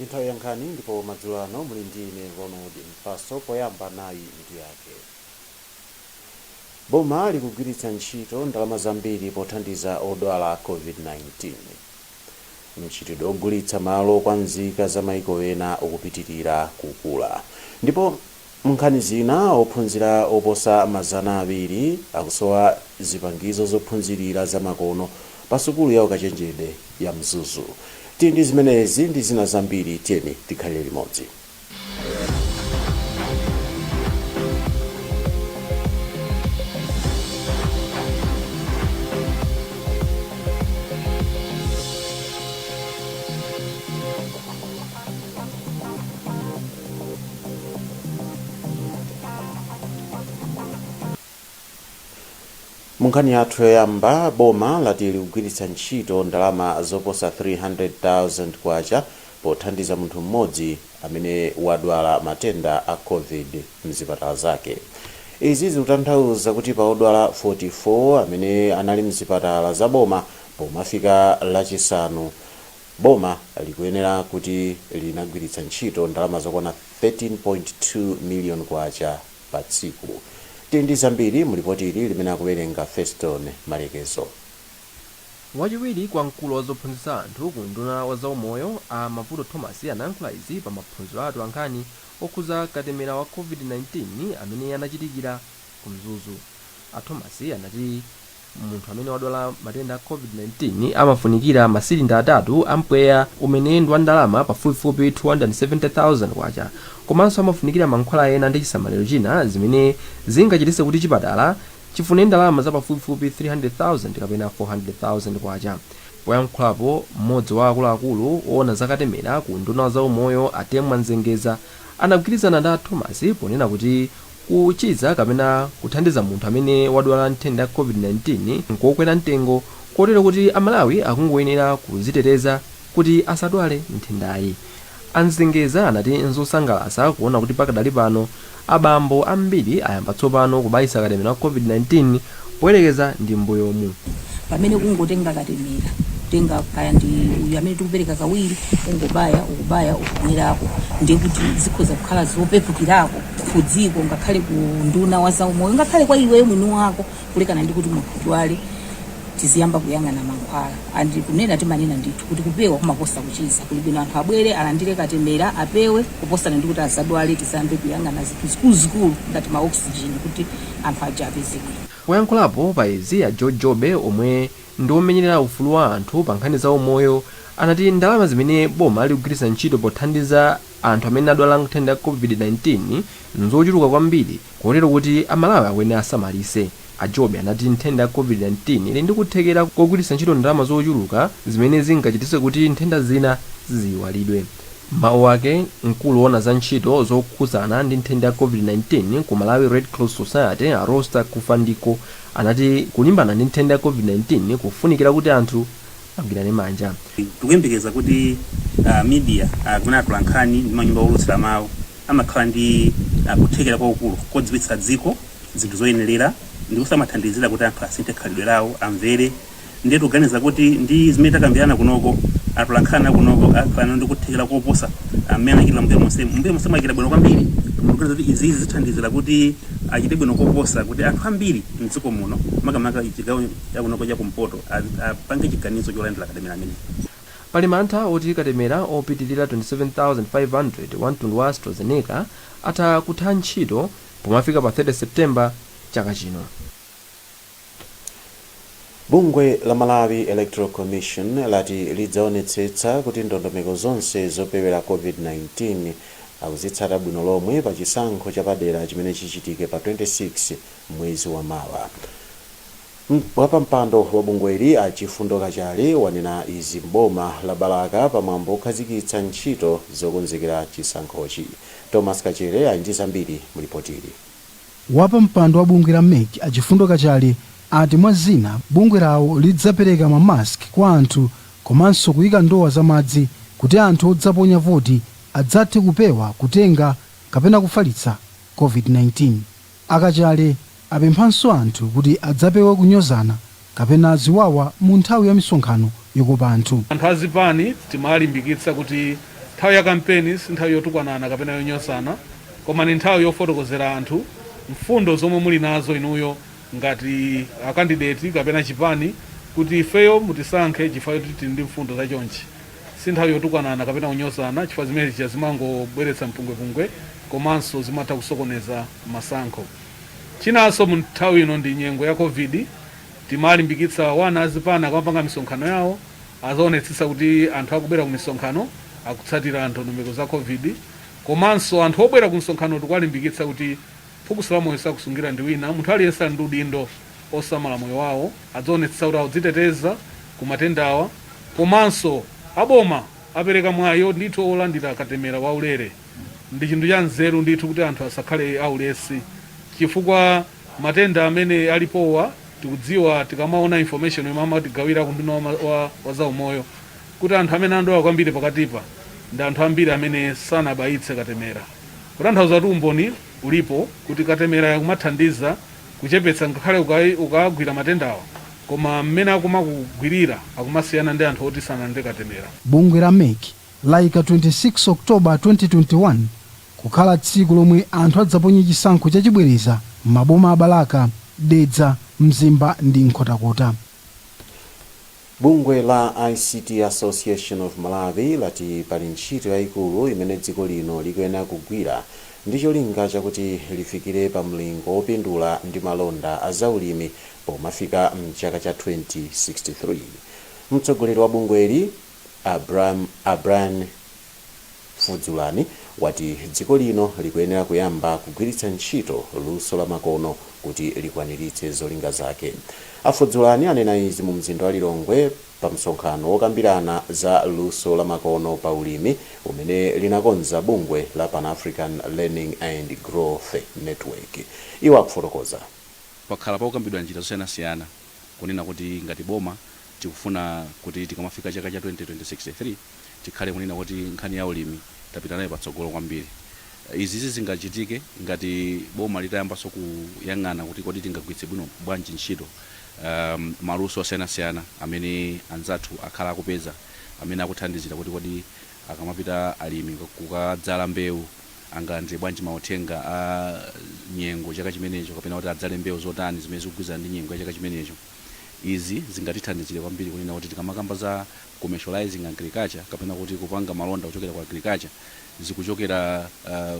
Ndi nthawi ya nkhani, ndipo madzulo ano muli ndi ine Ronald Mpaso. Poyamba nayi mitu yake. Boma likugwiritsa ntchito ndalama zambiri pothandiza odwala COVID-19. Mchitidwe ogulitsa malo kwa nzika za maiko ena ukupitirira kukula. Ndipo munkhani zina, ophunzira oposa 200 akusowa zipangizo zophunzirira zamakono pa sukulu ya ukachenjede ya Mzuzu. Tili ndi zimenezi ndi zina zambiri, tiyeni tikhalire limodzi. Munkhani yathu yoyamba, boma lati likugwiritsa ntchito ndalama zoposa 300,000 kwacha pothandiza munthu mmodzi amene wadwala matenda a COVID mzipatala zake. Izi zikutanthauza kuti pa odwala 44 amene anali mzipatala za boma pomafika Lachisanu, boma likuyenera kuti linagwiritsa ntchito ndalama zokwana 13.2 million kwacha pa tsiku. Tili ndi zambiri mu lipoti ili limene akuwerenga Feston Malekezo. Wachiwiri kwa mkulu wa zophunzitsa anthu ku unduna wa zaumoyo a Mavuto Thomas anayankhula izi pa maphunziro athu ankhani okhuza katemera wa COVID-19 amene anachitikira ku Mzuzu. A Thomas anati munthu amene wadwala matenda a COVID-19 amafunikira masilinda atatu a mpweya umene ndi wa ndalama pafupifupi 270,000 kwacha, komanso amafunikira mankhwala ena ndi chisamaliro china zimene zingachititse kuti chipatala chifune ndalama za pafupifupi 300,000 kapena 400,000 kwacha. Poyankhulapo, mmodzi wa akuluakulu oona za katemera ku unduna wa zaumoyo a Temwa Nzengeza anagwirizana ndi a Thomas ponena kuti kuchiza kapena kuthandiza munthu amene wadwala nthenda ya COVID-19 nkokwera mtengo, kotero kuti Amalawi akungoyenera kuziteteza kuti asadwale nthendayi. A Nzengeza anati nzosangalatsa kuona kuti pakadali pano abambo ambiri ayamba tsopano kubayitsa katemera wa COVID-19 poyerekeza ndi m'mbuyomu. Pamene kungotenga katemera, kutenga kaya ndi uyu amene tikupereka kawiri, ungobaya, ukubaya, ukubwerako, ndiye kuti zikhoza kukhala zopepukirako ku dziko, ngakhale ku unduna wa zaumoyo, ngakhale kwa iweyo mwini wako, kulekana ndi kuti munthu udwale tiziyamba kuyang'ana mankhwala. And kunena timanena ndithu kuti kupewa kumaposa kuchiza. Kuli bwino anthu abwere alandire katemera apewe, kuposana ndi kuti azadwale tizayambe kuyang'ana zinthu zikuluzikulu ngati ma oxygen kuti anthu aja apeze bwino. Poyankhulapo pa izi, a George Jobe omwe ndi omenyerera ufulu wa anthu pa nkhani za umoyo anati ndalama zimene boma likugwiritsa ntchito pothandiza anthu amene adwala nthenda ya COVID-19 nzochuluka kwambiri, kotero kuti Amalawi akuyenera asamalitse. A Jobe anati nthenda ya COVID-19 ili ndi kuthekera kogwiritsa ntchito ndalama zochuluka zimene zingachititse kuti nthenda zina ziyiwalidwe. M'mawu ake, mkulu woona za ntchito zokhudzana ndi nthenda ya COVID-19 ku Malawi Red Cross Society a Roster Kufandiko anati kulimbana ndi nthenda ya COVID-19 kufunikira kuti anthu agwirane manja. Tikuyembekeza kuti media, kapena atolankhani ndi manyumba owulutsira mawu amakhala ndi kuthekera kwakukulu kodziwitsa dziko zinthu zoyenerera ndiponso amathandizira kuti anthu asinthe khalidwe lawo, amvere. Ndiye tikuganiza kuti ndi zimene takambirana kunoko, atolankhani akunoko akhala ndi kuthekera koposa mmene anachitira mbuyo monse. Mbuyo monse amachita bwino kwambiri. Tikuganiza kuti izizi zithandizira kuti achite bwino koposa, kuti anthu ambiri mdziko muno, makamaka chigawo chakunoko chakumpoto, apange chiganizo cholandira katemera ameneyi. Pali mantha oti katemera opitilira 27,500 wa mtundu wa AstraZeneca atha kutha ntchito pomafika pa 30 September chaka chino. Bungwe la Malawi Electoral Commission lati lidzaonetsetsa kuti ndondomeko zonse zopewera COVID-19 akuzitsata bwino lomwe pa chisankho chapadera chimene chichitike pa 26 mwezi wa mawa. Wapampando wa bungweli a Chifundo Kachale wanena izi m'boma la Balaka pamwambo okhazikitsa ntchito zokonzekera chisankhochi. Thomas Kachere ali ndi zambiri mu lipotili. Wapampando wa bungwe la MEC a Chifundo Kachale ati mwa zina bungwe lawo lidzapereka ma mask kwa anthu komanso kuyika ndowa za madzi kuti anthu odzaponya voti adzathe kupewa kutenga kapena kufalitsa COVID-19. A Kachale apemphanso anthu kuti adzapewe kunyozana kapena ziwawa mu nthawi ya misonkhano yokopa anthu. Anthu azipani timalimbikitsa kuti Nthawi ya kampeni si nthawi yotukwanana kapena yonyozana, koma ni nthawi yofotokozera anthu mfundo zomwe muli nazo inuyo ngati a candidate kapena chipani, kuti ifeyo mutisankhe chifukwa choti tili ndi mfundo zachonchi. Si nthawi yotukwanana kapena kunyozana, chifukwa zimene zija zimangobweretsa mpungwepungwe komanso zimatha kusokoneza masankho. Chinanso, mu nthawi ino ndi nyengo ya COVID. Timalimbikitsa wana azipani akamapanga misonkhano yawo azaonetsetsa kuti anthu akubwera ku misonkhano akutsatira ndondomeko za COVID. Komanso anthu obwera ku msonkhano tikuwalimbikitsa kuti phukusi la moyo sakusungira ndi wina. Munthu aliyense ali ndi udindo osamala moyo wawo, adzaonetsetsa kuti akudziteteza ku matendawa. Komanso aboma apereka mwayi ndithu olandira katemera waulere. Ndi chinthu cha nzeru ndithu kuti anthu asakhale aulesi, chifukwa matenda amene alipowa tikudziwa tikamaona information yomwe amatigawira kunduna wa zaumoyo kuti anthu amene andwala kwambiri pakatipa ndi anthu ambiri amene sanabayitse katemera, kutanthauza kuti umboni ulipo kuti katemera yakumathandiza kuchepetsa ngakhale ukagwira matendawa, koma mmene akumakugwirira akumasiyana ndi anthu oti sanalandire katemera. Bungwe la MEC layika 26 October 2021 kukhala tsiku lomwe anthu adzaponye chisankho chachibwereza m'maboma a Balaka, Dedza, Mzimba ndi Nkhotakota. Bungwe la ICT Association of Malawi lati pali ntchito yayikulu imene dziko lino likuyenera kugwira ndi cholinga chakuti lifikire pa mlingo wopindula ndi malonda a zaulimi pomafika mchaka cha 2063. Mtsogoleri wa bungweli Abraham Fudzulani wati dziko lino likuyenera kuyamba kugwiritsa ntchito luso la makono kuti likwaniritse zolinga zake. Afudzulani anena izi mu mzinda wa Lilongwe pa msonkhano wokambirana za luso la makono pa ulimi umene linakonza bungwe la Pan African Learning and Growth Network. Iwo akufotokoza. Pakhala pakukambidwa njira zosiyanasiyana kunena kuti ngati boma tikufuna kuti tikamafika chaka cha 2063 tikhale kunena kuti nkhani ya ulimi tapita nayo patsogolo kwambiri. Izizi zingachitike ngati boma litayambanso kuyang'ana kuti kodi tingagwiritse bwino bwanji ntchito maluso osiyanasiyana amene anzathu akhala akupeza, amene akuthandizira kuti kodi akamapita alimi kukadzala mbewu angalandire bwanji mauthenga a nyengo chaka chimenecho, kapena kuti adzale mbewu zotani zimene zikugwirizana ndi nyengo ya chaka chimenecho. Izi zingatithandizire kwambiri kunena kuti tikamakamba za commercializing agriculture, kapena kuti kupanga malonda kuchokera ku agriculture, zikuchokera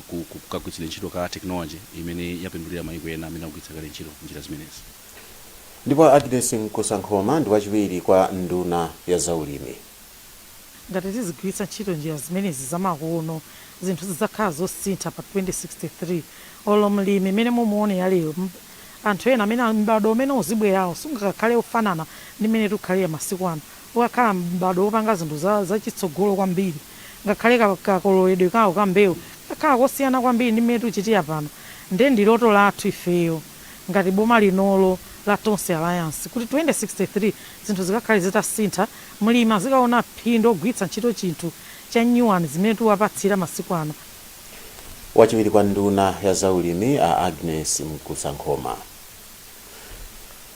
ku kagwiritsidwe ntchito ka technology imene yapindulira mayiko ena amene akugwiritsa kale ntchito njira zimenezi. Ndipo Agnes Nkusankhoma ndi wachiwiri kwa nduna ya zaulimi. Ngati tizigwiritsa ntchito njira zimenezi zamakono, zinthu zidzakhala zosintha pa 2063. Olo mlimi imene mumuone yalero, anthu ena amene m'bado umene uzibwerawo sungakakhale ofanana ndi mmene tikukhalira masiku ano. Ukakhala m'bado wopanga zinthu zachitsogolo kwambiri. Ngakhale kakololedwe kawo ka mbewu kakhala kosiyana kwambiri ndi mmene tikuchitira pano. Nde ndi loto lathu ifeyo ngati boma linolo la Tonse Alliance kuti 2063 zinthu zikakhale zitasintha, mlimi azikaona phindu ogwiritsa ntchito chinthu cha nyuwani zimene tikuwapatsira masiku ano. Wachiwiri kwa nduna ya zaulimi a Agnes Mkusankhoma.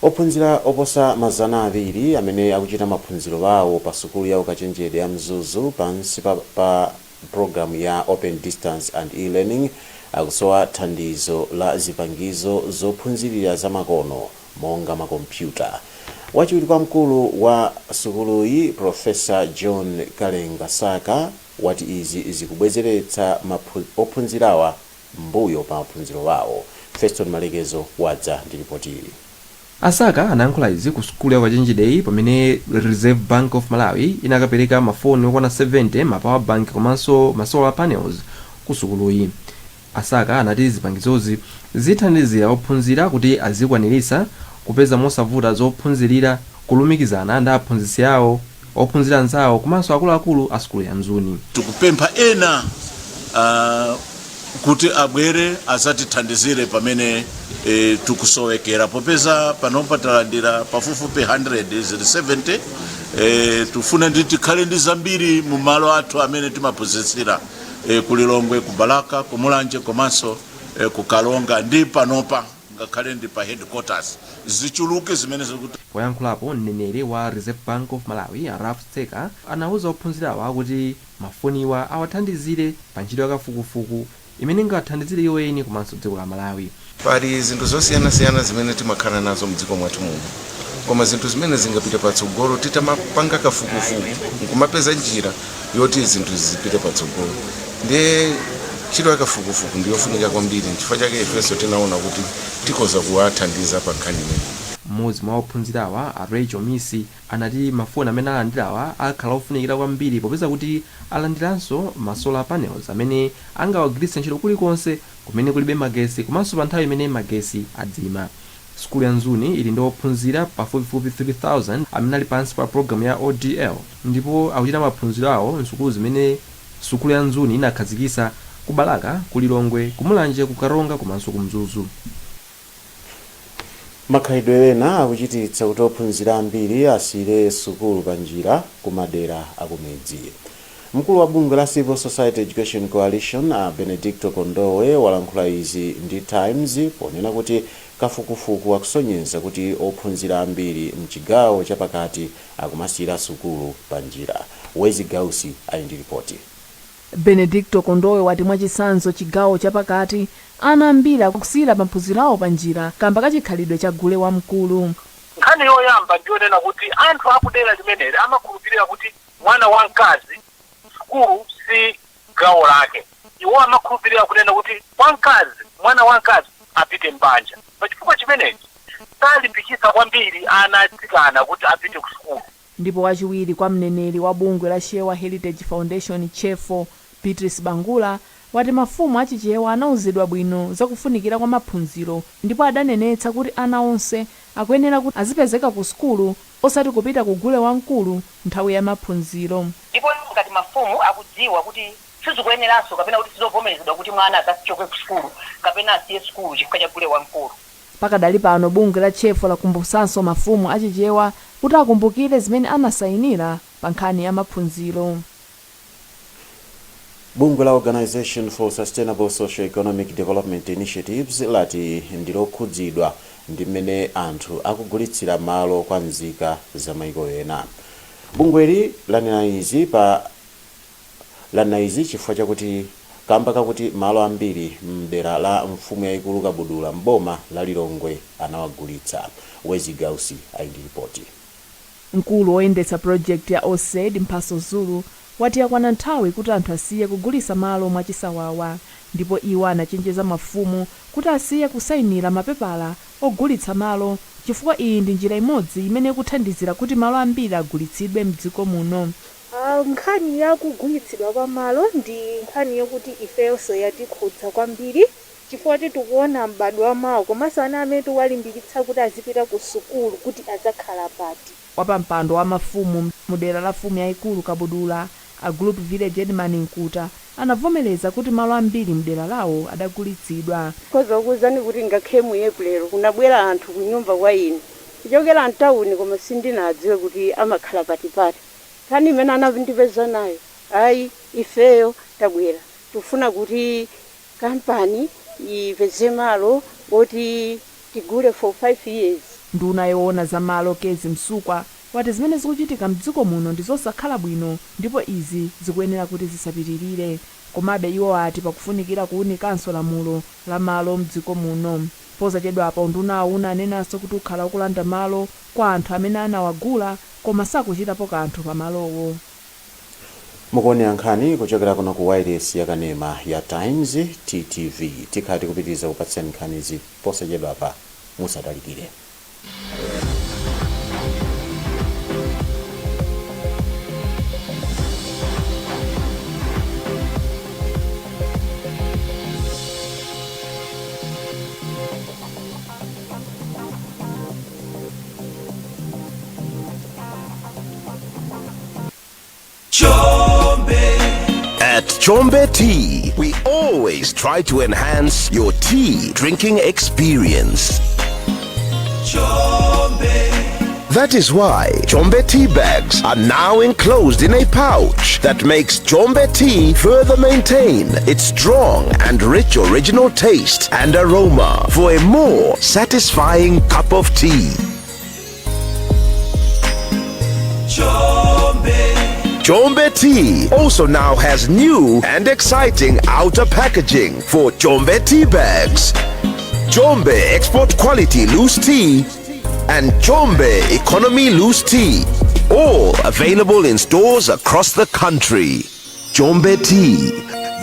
Ophunzira oposa 200 amene akuchita maphunziro awo pa sukulu ya ukachenjede ya Mzuzu pansi pa programu ya Open Distance and E-Learning akusowa thandizo la zipangizo zophunzirira zamakono monga makompyuta. Wachiwiri kwa mkulu wa sukuluyi, Professor John Kalenga Saka, wati izi zikubwezeretsa ophunzirawa mbuyo pa maphunziro awo. Feston Malekezo wadza ndi ripoti ili. Asaka anayankhula izi ku sukulu ya ukachenjedeyi pamene Reserve Bank of Malawi inakapereka mafoni okwana 70, ma power bank komanso ma solar panels ku sukuluyi. Asaka anati zipangizozi zithandizira ophunzira kuti azikwaniritsa kupeza mosavuta zophunzirira, kulumikizana ndi aphunzitsi awo, ophunzira anzawo komanso akuluakulu a sukulu ya Mzuni. Tikupempha ena kuti abwere azatithandizire pamene tikusowekera, popeza panopa talandira pafupifupi 100, zili 70. Tifuna ndi tikhale ndi zambiri mu malo athu amene timaphunzitsira ku Lilongwe, ku Balaka, ku Mulanje komanso ku Kalonga, ndi panopa ngakhale ndi pa headquarters, zichuluke zimene zikuti. Poyankhulapo, mneneri wa Reserve Bank of Malawi, Ralph Tseka, anawuza ophunzirawa kuti mafoniwa awathandizire pa ntchito yakafukufuku imene ingathandizire iwo eni komanso dziko la Malawi. Pali zinthu zosiyanasiyana zimene timakhala nazo mdziko mwathu muno, koma zinthu zimene zingapite patsogolo titamapanga kafukufuku nkumapeza njira yoti zinthu zipite patsogolo. Ndiye ntchito ya kafukufuku ndiyofunika kwambiri, nchifukwa chake ifenso tinaona kuti tikhoza kuwathandiza pa nkhani imeneyi. Mmodzi mwa ophunzirawa, a Rachel Misi, anati mafoni amene alandirawa akhala ofunikira kwambiri popeza kuti alandiranso ma solar panels amene angawagwiritse ntchito kulikonse kumene kulibe magesi komanso pa nthawi imene magesi adzima. Sukulu ya Mzuni ili ndi ophunzira pafupifupi 3000 amene ali pansi pa programu ya ODL ndipo akuchita maphunziro awo msukulu zimene sukulu ya Mzuni inakhazikitsa ku Balaka, ku Lilongwe, ku Mulanje, ku Karonga komanso ku Mzuzu. Makhalidwe ena akuchititsa kuti ophunzira ambiri asiyire sukulu pa njira ku madera akumidzi. Mkulu wa bungwe la Civil Society Education Coalition, a Benedicto Kondowe, walankhula izi ndi Times ponena kuti kafukufuku akusonyeza kuti ophunzira ambiri mchigawo chapakati akumasiyira sukulu pa njira. Wezi Gausi ali ndi ripoti. Benedicto Kondowe wati mwachitsanzo, chigawo chapakati ana ambiri akusiyira maphunziro awo pa njira kamba kachikhalidwe cha gule wamkulu. Nkhani yoyamba ndiyonena kuti anthu akudera limeneli amakhulupirira kuti mwana wamkazi sukulu si gawo lake. Iwo amakhulupirira kunena kuti wamkazi, mwana wamkazi apite mbanja. Pachifukwa chimenechi salimbikitsa kwambiri ana atsikana kuti apite ku sukulu. Ndipo wachiwiri kwa mneneri wa bungwe la Chewa Heritage Foundation, CHEFO, Beatrice Bangula, wati mafumu achichewa anawuzidwa bwino zakufunikira kwa maphunziro ndipo adanenetsa kuti ana onse akuyenera kuti azipezeka ku sukulu osati kupita ku gule wamkulu nthawi ya maphunziro. Ndipo ngati mafumu akudziwa kuti sizikuyeneranso kapena kuti sizovomerezedwa kuti mwana akachoke ku sukulu kapena asiye sukulu chifukwa cha gule wamkulu. Pakadali pano, bungwe la CHEFO lakumbutsanso mafumu achichewa kuti akumbukire zimene anasayinira pa nkhani ya maphunziro. Bungwe la Organization for Sustainable Socio-Economic Development Initiatives lati ndilokhudzidwa ndi mmene anthu akugulitsira malo kwa nzika za maiko ena. Bungweli lanena izi chifukwa chakuti kamba kakuti malo ambiri mdera la mfumu yayikulu Kabudula mboma la Lilongwe anawagulitsa. Wezi Gausi ali ndi ripoti. Mkulu woyendetsa project ya OSED, Mphaso Zulu, wati yakwana nthawi kuti anthu asiye kugulitsa malo mwachisawawa, ndipo iwo anachenjeza mafumu kuti asiye kusayinira mapepala ogulitsa malo chifukwa iyi ndi njira imodzi imene ikuthandizira kuti malo ambiri agulitsidwe mdziko muno. Nkhani ya kugulitsidwa kwa malo ndi nkhani yokuti ifeyonso yatikhudza kwambiri chifukwa tikuona m'badwo wa mawa komanso ana amene tikuwalimbikitsa kuti azipita ku sukulu kuti adzakhala pati. Wapampando wa mafumu mudera la mfumu yayikulu Kabudula, a group village headman Nkuta, anavomereza kuti malo ambiri mdera lawo adagulitsidwa. Khoza kuwuzani kuti ngakhale mu April kunabwera anthu kunyumba kwa ine kuchokera mtawuni, koma sindinadziwe kuti amakhala patipati. Nkhani imene anandipeza nayo, ayi, ifeyo tabwera tikufuna kuti kampani ipeze malo oti tigule for 5 years. Nduna yoona za malo, Kezzie Msukwa, wati zimene zikuchitika mdziko muno ndi zosakhala bwino ndipo izi zikuyenera kuti zisapitirire. Komabe iwo ati pakufunikira kuwunikanso lamulo la malo mdziko muno. Posachedwapo ndunawu unanenanso kuti ukhala ukulanda malo kwa anthu amene anawagula koma sakuchitapo kanthu pa malowo. Mukuonera nkhani kuchokera kuno ku wireless yakanema ya Times TTV. Tikhala tikupitiriza kupatsani nkhanizi posachedwapa, musatalikire. At Chombe Tea, we always try to enhance your tea drinking experience. That is why Chombe tea bags are now enclosed in a pouch that makes Chombe tea further maintain its strong and rich original taste and aroma for a more satisfying cup of tea. Chombe Tea also now has new and exciting outer packaging for Chombe tea bags. Chombe Export Quality Loose Tea and Chombe Economy Loose Tea. All available in stores across the country. Chombe Tea,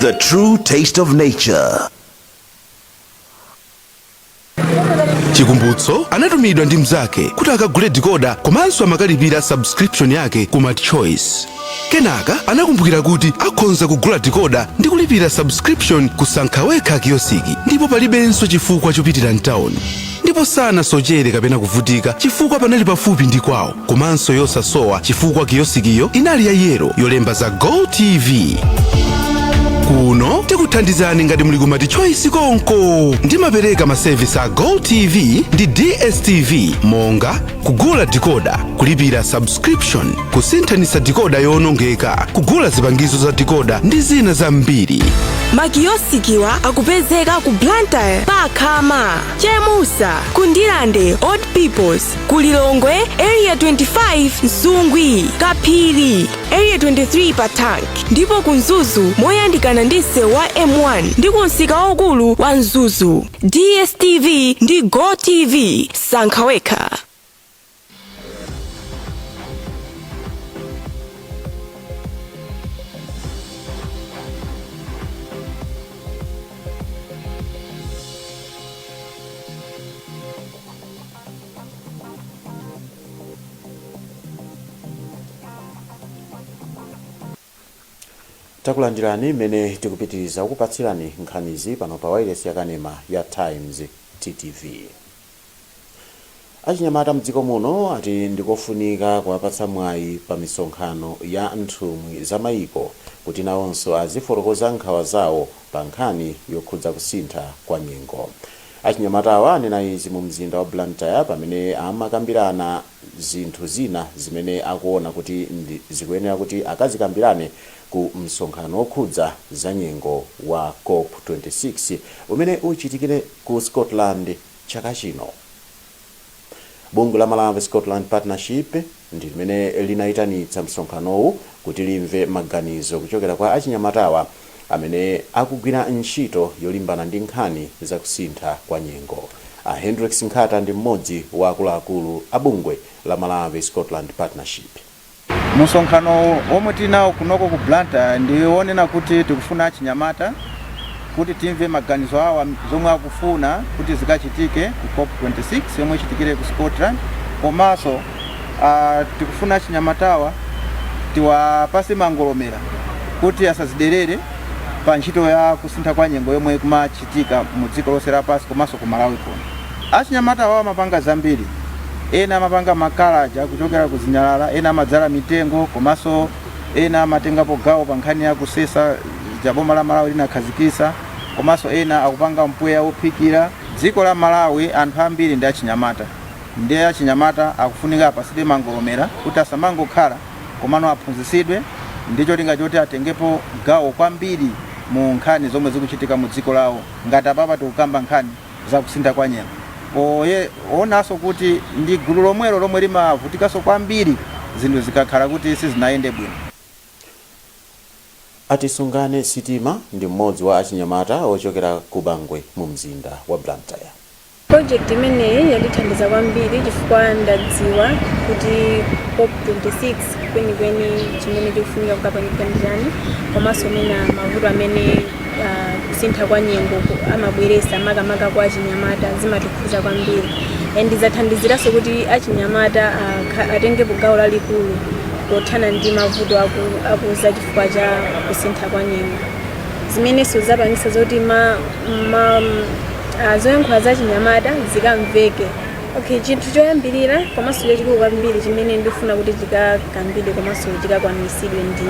the true taste of nature. Chikumbutso anatumidwa ndi mnzake kuti akagule decoder komanso amakalipira subscription yake ku MultiChoice. Kenaka anakumbukira kuti akhonza kugula decoder ndi kulipira subscription kusankha wekha kiyosiki, ndipo palibenso chifukwa chopitira mtawuni, ndipo sanasochere kapena kuvutika chifukwa panali pafupi ndi kwawo, komanso yosasowa chifukwa kiyosikiyo inali ya yellow yolemba za GOtv. Kuno tikuthandizani ngati muli ku MultiChoice konko. Ndimapereka masevisi a GOtv ndi DStv monga kugula decoder, kulipira subscription, kusinthanitsa decoder yowonongeka, kugula zipangizo za decoder ndi zina zambiri. Makiyosikiwa akupezeka ku Blantyre Pakhama, Chemusa, ku Ndirande Old Peoples, ku Lilongwe Area 25, Msungwi, Kaphiri, Area 23 pa Tank, ndipo ku Mzuzu moyandikana ndi msewu wa M1 ndi ku msika waukulu wa Mzuzu. DStv ndi GOtv, sankha wekha. Takulandirani mmene tikupitiriza kukupatsirani nkhanizi pano pa wailesi yakanema ya Times, TTV. Achinyamata mdziko muno ati ndikofunika kuwapatsa mwayi pa misonkhano ya nthumwi za mayiko kuti nawonso azifotokoza nkhawa zawo pa nkhani yokhudza kusintha kwa nyengo. Achinyamatawa anena izi mu mzinda wa Blantyre pamene amakambirana zinthu zina zimene akuona kuti zikuyenera kuti akazikambirane ku msonkhano wokhudza za nyengo wa COP 26 umene uchitikire ku Scotland chaka chino. Bungwe la Malawi Scotland Partnership ndi limene linayitanitsa msonkhanowu kuti limve maganizo kuchokera kwa achinyamatawa amene akugwira ntchito yolimbana ndi nkhani zakusintha kwa nyengo. A Hendrix Nkhata ndi mmodzi wa akuluakulu a bungwe la Malawi Scotland Partnership. Msonkhano omwe tili nawo kunoko ku Blantyre ndi wonena kuti tikufuna achinyamata kuti timve maganizo awo, zomwe akufuna kuti zikachitike ku COP 26 yomwe ichitikire ku Scotland. Komanso tikufuna achinyamatawa tiwapase mangolomera kuti asaziderere pa ntchito ya kusintha kwa nyengo yomwe kumachitika mu dziko lonse lapansi komanso ku Malawi kuno. Achinyamata awo amapanga zambiri. Ena amapanga makalaja kuchokera ku zinyalala, ena amadzala mitengo, komanso ena amatengapo gawo pa nkhani ya kusesa ja boma la Malawi linakhazikisa, komanso ena akupanga mpweya wophikira. Dziko la Malawi anthu ambiri ndi achinyamata, ndiye achinyamata akufunika apasidwe mangolomera kuti asamangokhala, komano aphunzitsidwe ndi cholinga choti atengepo gawo kwambiri mu nkhani zomwe zikuchitika mu dziko lawo, ngati apapa tikukamba nkhani zakusintha kwa nyengo, oye onanso kuti ndi gulu lomwelo lomwe limavutikanso kwambiri zinthu zikakhala kuti sizinayende bwino. Atisungane Sitima ndi mmodzi wa achinyamata ochokera ku Bangwe mu mzinda wa Blantyre. Project imeneyi yandithandiza kwambiri chifukwa ndadziwa kuti COP 26 kwenikweni chimene chikufunika kukapangika ndi chani, komanso mwina mavuto amene kusintha kwa nyengo amabweresa makamaka kwa achinyamata zimatikhuza kwambiri, and zathandiziranso kuti achinyamata atengepo gawo lalikulu pothana ndi mavuto akuza chifukwa cha kusintha kwa nyengo, zimenenso zapangisa zoti zoyankhula za chinyamata zikamveke. Okay, chinthu choyambirira komanso chachikulu kwambiri chimene ndifuna kuti chikakambidwe komanso chikakwaniritsidwe ndi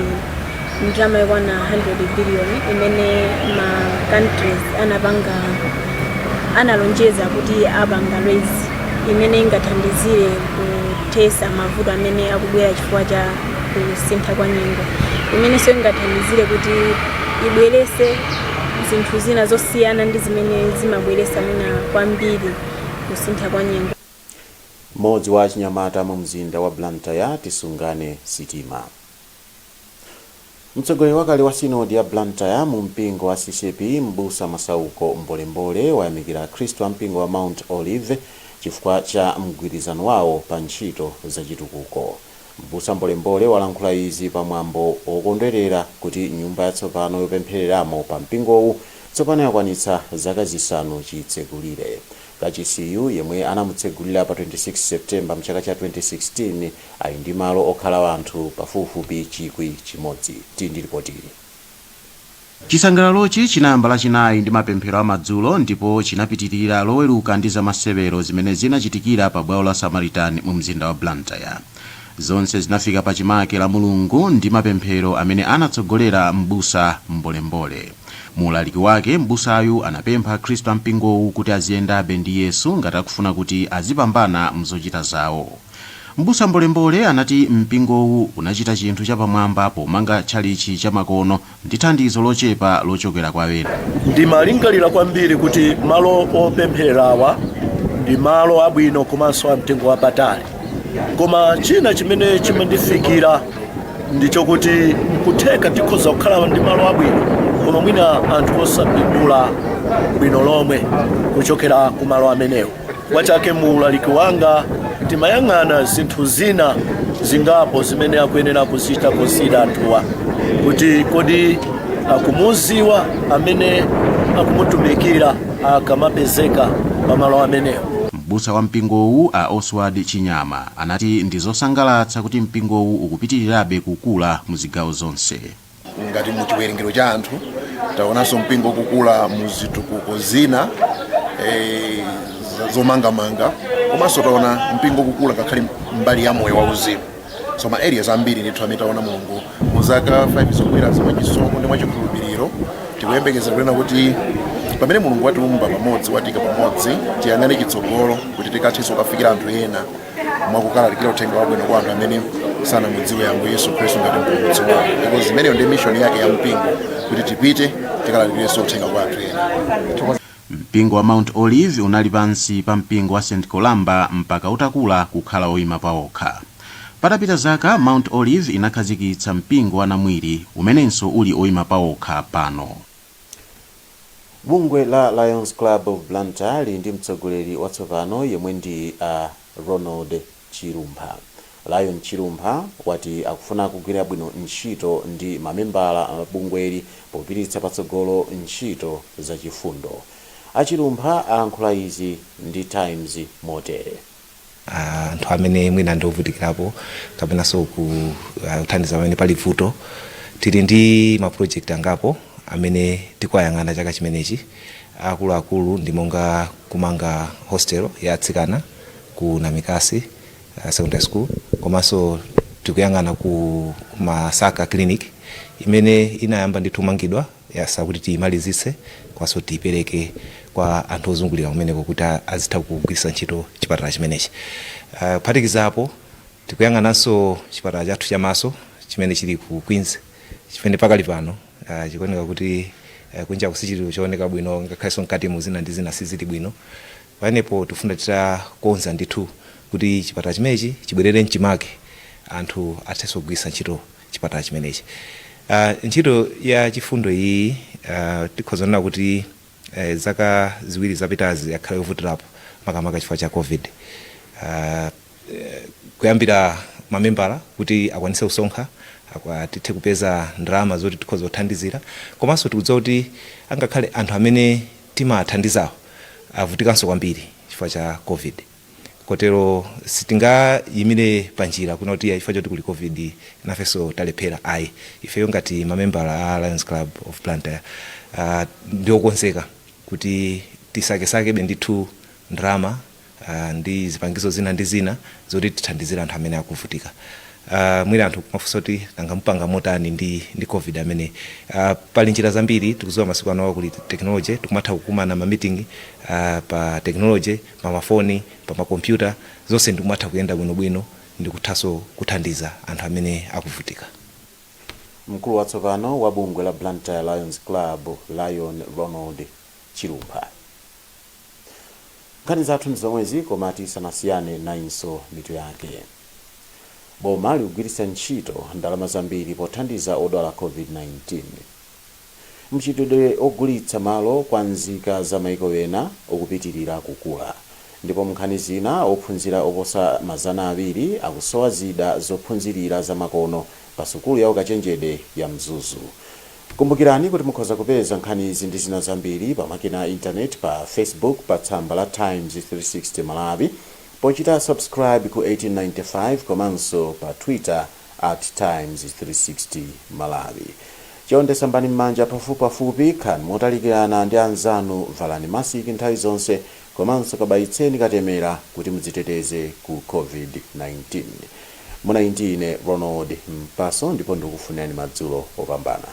ndalama yokwana 100 billion imene ma countries anapanga, analonjeza kuti apanga raise, imene ingathandizire kuthesa mavuto amene akubwera chifukwa cha kusintha kwa nyengo, imenenso ingathandizire kuti ibwerese zinthu zina zosiyana ndi zimene zimabweresa mwina kwambiri kusintha kwa nyengo. Mmodzi wa achinyamata mu mzinda wa Blantyre, Tisungane Sitima. Mtsogoleri wakale wa sinodi ya Blantyre mu mpingo wa CCAP, Mbusa Masauko Mbolembole, wayamikira Akhristu a mpingo wa Mount Olive chifukwa cha mgwirizano wawo pa ntchito zachitukuko. Mbusa Mbolembole walankhula izi pamwambo wokondwerera kuti nyumba yatsopano yopemphereramo pa mpingowu tsopano yakwanitsa zaka 5 chitsegulire. Kachisiyu, yemwe anamutsegulira pa 26 Septemba mchaka cha 2016, ali ndi malo okhala anthu pafupifupi 1,000. Tili ndi ripotili. Chisangalalochi chinayamba Lachinayi ndi mapemphero amadzulo ndipo chinapitirira Loweruka ndi zamasewero zimene zinachitikira pa bwalo la Samaritan mu mzinda wa Blantyre. Zonse zinafika pachimake la Mulungu ndi mapemphero amene anatsogolera Mbusa Mbolembole. Mu ulaliki wake, mbusayu anapempha Akhristu a mpingowu kuti aziyendabe ndi Yesu ngati akufuna kuti azipambana mzochita zawo. Mbusa Mbolembole anati mpingowu unachita chinthu chapamwamba pomanga tchalichi chamakono ndi thandizo lochepa lochokera kwa ena. Ndimalingalira kwambiri kuti malo opemphererawa ndi malo abwino komanso amtengo wapatali, koma china chimene chimandifikira ndichokuti nkutheka tikhoza kukhala ndi malo abwino, koma mwina anthu osapindula bwino lomwe kuchokera ku malo amenewo. Kwachake mu ulaliki wanga timayang'ana zinthu zina zingapo zimene akuyenera kuzichita consider anthuwa, kuti kodi akumuziwa amene akumutumikira akamapezeka pamalo amenewo. Mbusa wa mpingowu, a Oswald Chinyama, anati ndi zosangalatsa kuti mpingowu ukupitirirabe kukula mu zigawo zonse. Ngati mu chiwerengero cha anthu, taonanso mpingo kukula mu zitukuko zina zomangamanga, komanso taona mpingo kukula ngakhale mbali ya moyo wauzimu. So ma areas ambiri ndithu amene taona Mulungu mu zaka 5 zobwera, mwachisomo ndi mwachikhulupiriro tikuyembekezera kunena kuti pamene Mulungu watiumba pamodzi, watika pamodzi, tiyang'ane chitsogolo kuti tikathenso kukafikira anthu ena mwakukalalikira uthenga wabwino kwa anthu amene sanamudziwe Ambuye Yesu Khristu ngati mpulumutsi wawo, because imeneyo ndi mission yake ya mpingo, kuti tipite tikalalikirenso uthenga kwa anthu ena. Mpingo wa Mount Olive unali pansi pa mpingo wa St Columba mpaka utakula kukhala woyima pawokha. Patapita zaka, Mount Olive inakhazikitsa mpingo wa Namwiri umenenso uli oyima pawokha pano. Bungwe la Lions Club of Blantyre lili ndi mtsogoleri watsopano yemwe ndi Ronald Chilumpha. Lion Chilumpha wati akufuna kugwira bwino ntchito ndi mamembala a bungweli popititsa patsogolo ntchito zachifundo. Achilumpha alankhula izi ndi Times motere. Anthu amene mwina ndi ovutikirapo kapenanso kuthandiza pamene pali vuto, tili ndi ma project angapo amene tikuwayang'ana chaka chimenechi. Akuluakulu ndi monga kumanga hostel ya atsikana ku Namikasi Secondary School, komanso tikuyang'ana ku Masaka Clinic imene inayamba ndithu kumangidwa, yasa kuti tiyimalizitse komanso tiyipereke kwa anthu ozungulira kumeneko kuti azitha kugwiritsa ntchito chipatala chimenechi. Kuphatikizapo tikuyang'ananso chipatala chathu chamaso chimene chili ku Queens, chimene pakali pano chikuoneka kuti kunja kusichili chooneka bwino, ngakhalenso mkati mu zina ndi zina sizili bwino. Pamenepo tifuna titakonza ndithu kuti chipatala chimenechi chibwerere mchimake, anthu athenso kugwiritsa ntchito chipatala chimenechi. Ntchito ya chifundo iyi, tikhoza kunena kuti zaka 2 zapitazi yakhala yovutirapo, makamaka chifukwa cha COVID. Kuyambira mamembala kuti akwanitse kusonkha, tithe kupeza ndalama zoti tikhoza kuthandizira, komanso tikudziwa kuti angakhale anthu amene timathandizawo avutikanso kwambiri chifukwa cha COVID. Kotero sitingayimire panjira kuna kuti chifukwa choti kuli COVID nafenso talephera, ayi. Ifeyo ngati mamembala a Lions Club of Blantyre ndiokonzeka kuti tisakesakebe ndithu ndalama ndi zipangizo zina ndi zina zoti tithandizire anthu amene akuvutika. Mwina anthu kumafunsa kuti nanga mupanga motani ndi COVID amene? Pali njira zambiri. Tikudziwa masiku ano kuli technology, tikumatha kukumana ma meeting pa technology, pa mafoni, pa makompyuta, zonse ndikumatha kuyenda bwinobwino ndikuthanso kuthandiza anthu amene akuvutika. Mkulu watsopano wa bungwe la Blantyre Lions Club, Lion Ronald Chilumpha. Nkhani zathu ndi zomwezi, koma tisanasiyane nayinso mitu yake. Boma likugwiritsa ntchito ndalama zambiri pothandiza odwala COVID-19. Mchitidwe ogulitsa malo kwa nzika za maiko ena ukupitirira kukula. Ndipo mnkhani zina, ophunzira oposa 200 akusowa zida zophunzirira zamakono pa sukulu ya ukachenjede ya Mzuzu. Kumbukirani kuti mukhoza kupeza nkhani izi ndi zina zambiri pa makina a intaneti, pa Facebook pa tsamba la Times 360 Malawi pochita subscribe ku 1895, komanso pa Twitter @Times360Malawi. Chonde sambani m'manja pafupipafupi, khalani motalikirana ndi anzanu, valani masiki nthawi zonse, komanso kabayitseni katemera kuti mudziteteze ku COVID-19. Munali ndi ine Ronald Mpaso, ndipo ndikufunirani madzulo opambana.